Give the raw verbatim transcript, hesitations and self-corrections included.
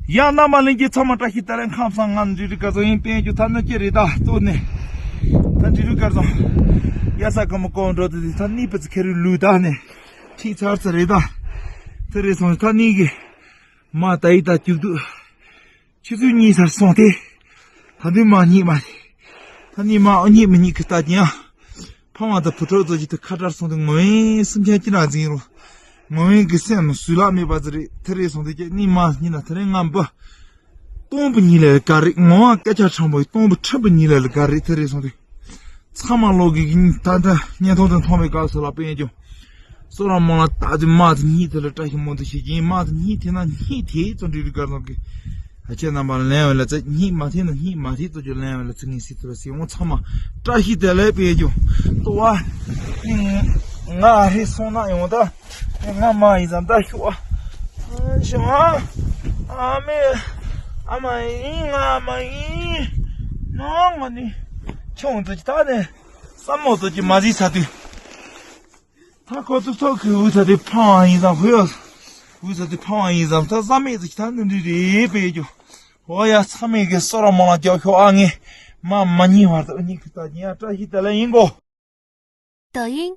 ཡང་རྣམ་པ་ལྷན་རྒྱས་ཚང་མ་བཀྲ་ཤིས་བདེ་ལེགས། ཁམས་བཟང་། ང་འབྲི་རུ་སྐལ་བཟང་ཡིན། དཔལ་འབྱོར་ཐ་ན་ཅི་རེད། ད་གཙོ་ནས་ད་འབྲི་རུ་སྐལ་བཟང་ཡ་ས་ཀ་མ་ཀོང་འགྲོ་དུས་ད་གནས་པ་ཚོ་ཁེ་རུ་ལུས་ད་ནས་ཁྲིད་ཚར་ཚར་རེད། ད་དེ་རེད་སོང་ད་གནས་གི་མ་ད་ཡི་ད་སྐྱུག་དུས་ཆུ་ཚོད་གཉིས་ཚར་སོང་སྟེ། ད་དུང་མ་གཉིད་མ་ད་ནི་མ་ཨོ་གཉིད་མི་གཉིད་ཀི་ལྟ་ཀྱང་། ཕ་མ་དང་བུ་ཕྲུག་ཚོ་ཅིག་ཏུ་ཁ་བྲལ་སོང་སྟེ་ངོ་བོའི་སེམས་ཅན་ཅི་ན་འཛིན་རུང་། ངོ་བོའི་གི་སེམས་ནང་སུས་ལག་མེད་པ་ཟེར་རེད། དེ་རེད་སོང་སྟེ་ཀྱེ་གཉིད་མ་གཉིད་ན་དེ་རིང་ང་འབུ། སྟོང་པ་ཉིད་ལས་དགའ་རེད། ངོ་བོ་སྐད་ཆ་ཕྲང་པོའི་སྟོང་པ་ཕྲན་བུ་ཉིད་ལས་དགའ་རེད། དེ་རེད་སོང་སྟེ། ཚང་མ་ལོག་གི་ད་ལྟ་བརྙན་ཐུང་དེ་མཐོང་བའི་སྐབས་སུ་ལ་དཔེ་ཀྱང་། སོ་ར་མོ་ལ་ད་དུ་མ་དུ་གཉིད་དེ་ལ་བཀྲ་ཤིས་མོ་དུ་ཤེས་ཀྱིན། མ་དུ་གཉིད་དེ་ན་གཉིད་དེ་ཙོ་འདྲི་རི་གར་ནོར་གི། ཨ་ཅེ་རྣམ་པ་ལ་ལན་བ་ལ་ཙེ་གཉིད་མ་དེ་ན་གཉིད་མ་དེ་ཙོ་ཅོ་ལན་བ་ལ་ཙེ་ངེས་སི་ཏུ་ལ་སི་འོང་། ཚང་མ་བཀྲ་ཤིས་བདེ་ལེགས་དཔེ་ཀྱང་ལྟོ་བ། ང་ཧེ་སོང་ན་ཡོང་ད། ང་མ་ཡིན་ཙམ་ད་ཤུ་བ། ཤུ་བ། ཨ་མེ། ཨ་མ་ཡིན། ང་མ་ཡིན། ནང་ང་ནི་ཆུང་དུ་ཅི་ད་ནས་བསམ་མོ་དུ་ཅི་མ་ཟིག་ས་དུས། ད་ཁོ་ཚོ་ཚོགས་ཀྱི་འུ་ཚ་དེ་ཕང་བ་ཡིན་ཙམ་ཁོ་ཡོད། འུ་ཚ་དེ་ཕང་བ་ཡིན་ཙམ་ད་བསམ་མེད་དུ་ཅི་ད་ནི་འདི་རེད་པས་ཀྱང་། འོ་ཡ་ཚང་མས་གི་སོ་ར་མོ་ལ་རྒྱབ་ཤོག་ཨ། ངས་མ་མ་ཉིད་བར་དུ་གཉིད་ཁུག་ད་ཉིན་ཡ་བཀྲ་ཤིས་བདེ་ལེགས་ཡིན་གོ། 抖音